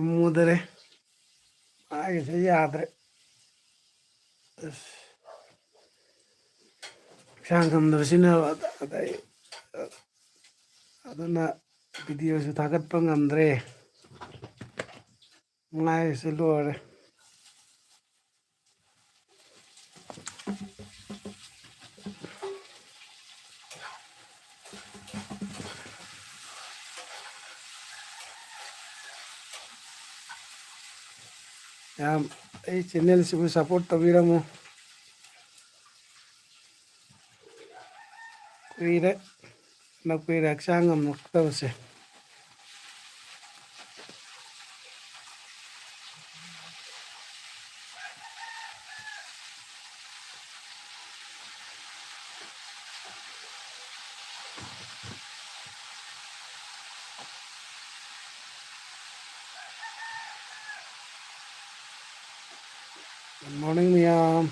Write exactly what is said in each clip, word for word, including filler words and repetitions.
ꯃꯨꯗꯔꯦ꯫ ꯃꯥꯏꯒꯁꯦ ꯌꯥꯗ꯭ꯔꯦ꯫ ꯑꯁ꯫ ꯍꯛꯆꯥꯡ ꯉꯝꯗꯕꯁꯤꯅ ꯑꯗ-, ꯑꯗꯩ, ꯑꯗꯨꯅ videoꯁꯨ ꯊꯥꯒꯠꯄ ꯉꯝꯗ꯭ꯔꯦ꯫ ꯃꯥꯏꯒꯁꯦ ꯂꯣꯏꯔꯦ꯫ ꯌꯥꯝ ꯑꯩ channelꯁꯤꯕꯨ support ꯇꯧꯕꯤꯔꯝꯃꯨ꯫ ꯀꯨꯏꯔꯦ, ꯐꯅ ꯀꯨꯏꯔꯦ ꯍꯛꯆꯥꯡ ꯉꯝꯃꯛꯇꯕꯁꯦ꯫ Good morning, ꯃꯌꯥꯝ꯫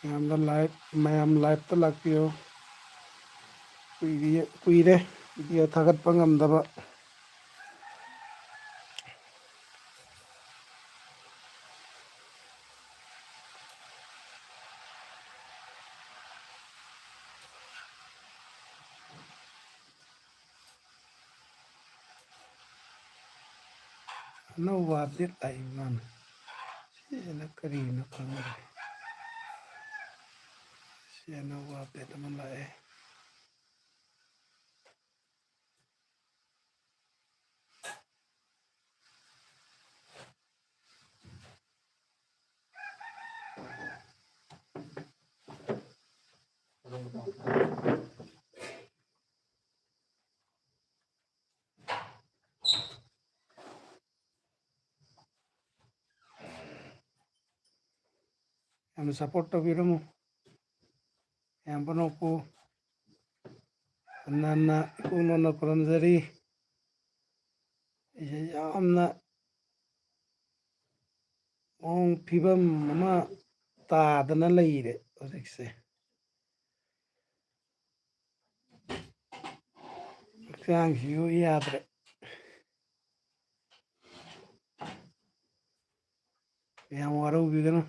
ꯃꯌꯥꯝꯗ live, ꯃꯌꯥꯝ liveꯇ ꯂꯥꯛꯄꯤꯌꯨ꯫ ꯀꯨꯏꯔꯤ-, ꯀꯨꯏꯔꯦ video ꯊꯥꯒꯠꯄ ꯉꯝꯗꯕ꯫ ꯑꯅꯧꯕ update ꯂꯥꯛꯏ ꯃꯥꯅ꯫ ꯁꯤꯁꯤꯅ ꯀꯔꯤꯅꯣ ꯈꯪꯗ꯭ꯔꯦ꯫ ꯁꯤ ꯑꯅꯧꯕ update ꯑꯃ ꯂꯥꯛꯑꯦ꯫ ꯌꯥꯝꯅ support ꯇꯧꯕꯤꯔꯝꯃꯨ꯫ ꯃꯌꯥꯝ ꯄꯨꯝꯅꯃꯛꯄꯨ ꯍꯟꯅ ꯍꯟꯅ ꯏꯀꯣꯛ ꯅꯣꯟꯅ ꯈꯨꯔꯨꯝꯖꯔꯤ꯫ ꯑꯩꯁꯦ ꯌꯥꯝꯅ ꯃꯑꯣꯡ ꯐꯤꯕꯝ ꯑꯃ ꯇꯥꯗꯅ ꯂꯩꯔꯦ ꯍꯧꯖꯤꯛꯁꯦ꯫ ꯍꯛꯆꯥꯡꯁꯤꯁꯨ ꯌꯥꯗ꯭ꯔꯦ꯫ ꯌꯥꯝ ꯋꯥꯔꯧꯕꯤꯒꯅꯨ꯫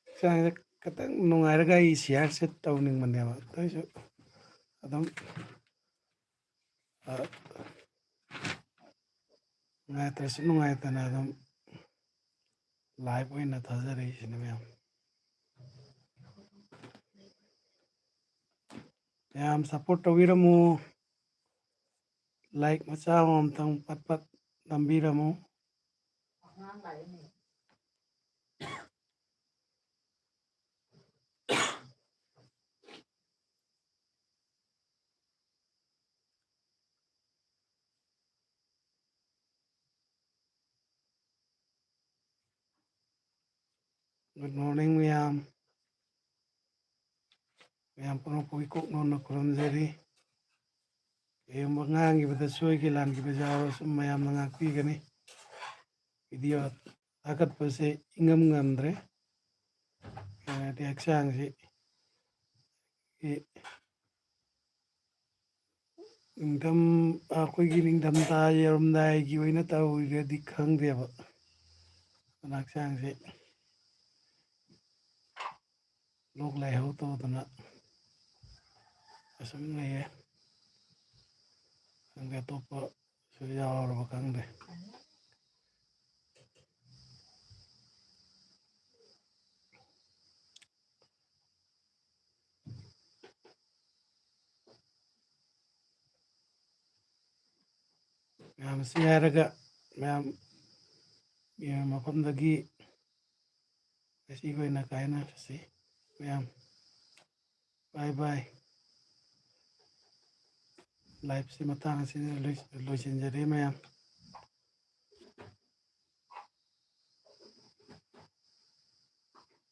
ꯍꯛꯆꯥꯡꯁꯦ ꯈꯤꯇꯪ ꯅꯨꯡꯉꯥꯏꯔꯒ ꯑꯩ ꯁꯤꯌꯥꯔꯁꯦ ꯇꯧꯅꯤꯡꯕꯅꯦꯕ, ꯑꯗꯨ ꯑꯣꯏꯁꯨ ꯑꯗꯨꯝ, ꯑ, ꯅꯨꯡꯉꯥꯏꯇ꯭ꯔꯁꯨ ꯅꯨꯡꯉꯥꯏꯇꯅ ꯑꯗꯨꯝ live ꯑꯣꯏꯅ ꯊꯥꯖꯔꯛꯏꯁꯤꯅꯤ ꯃꯌꯥꯝ꯫ ꯃꯌꯥꯝ support ꯇꯧꯕꯤꯔꯝꯃꯨ꯫ Like ꯃꯆꯥ ꯑꯃꯃꯝꯇꯪ ꯄꯠ ꯄꯠ ꯅꯝꯕꯤꯔꯝꯃꯨ꯫ Good morning ꯃꯌꯥꯝ꯫ ꯃꯌꯥꯝ ꯄꯨꯝꯅꯃꯛꯄꯨ ꯏꯀꯣꯛ ꯅꯣꯟꯅ ꯈꯨꯔꯨꯝꯖꯔꯤ꯫ ꯀꯔꯤꯒꯨꯝꯕ ꯉꯥꯡꯈꯤꯕꯗ ꯁꯣꯏꯈꯤ ꯂꯥꯟꯈꯤꯕ ꯌꯥꯎꯔꯁꯨ ꯃꯌꯥꯝꯅ ꯉꯥꯛꯄꯤꯒꯅꯤ꯫ Video ꯊꯥꯒꯠꯄꯁꯦ ꯏꯉꯝ ꯉꯝꯗ꯭ꯔꯦ꯫ ꯍꯥꯏꯗꯤ ꯍꯛꯆꯥꯡꯁꯤ, ꯏ-, ꯅꯤꯡꯊꯝ-, ꯑꯩꯈꯣꯏꯒꯤ ꯅꯤꯡꯊꯝꯊꯥ ꯌꯧꯔꯝꯗꯥꯏꯒꯤ ꯑꯣꯏꯅ ꯇꯧꯔꯤꯔꯗꯤ ꯈꯪꯗꯦꯕ, ꯑꯗꯨꯅ ꯍꯛꯆꯥꯡꯁꯦ ꯂꯣꯛ ꯂꯥꯏꯍꯧ ꯇꯧꯗꯅ ꯑꯁꯨꯝ ꯂꯩꯌꯦ꯫ ꯈꯪꯗꯦ, ꯑꯇꯣꯞꯄꯁꯨ ꯌꯥꯎꯔꯕ ꯈꯪꯗꯦ꯫ ꯃꯌꯥꯝ ꯑꯁꯤ ꯍꯥꯏꯔꯒ ꯃꯌꯥꯝ ꯃꯐꯝꯗꯒꯤ ꯉꯁꯤꯒꯤ ꯑꯣꯏꯅ ꯀꯥꯏꯅꯔꯁꯤ꯫ ꯃꯌꯥꯝ bye bye꯫ Liveꯁꯤ ꯃꯇꯥꯡ ꯑꯁꯤꯗ ꯂꯣꯏ-, ꯂꯣꯏꯁꯤꯟꯖꯔꯦ ꯃꯌꯥꯝ꯫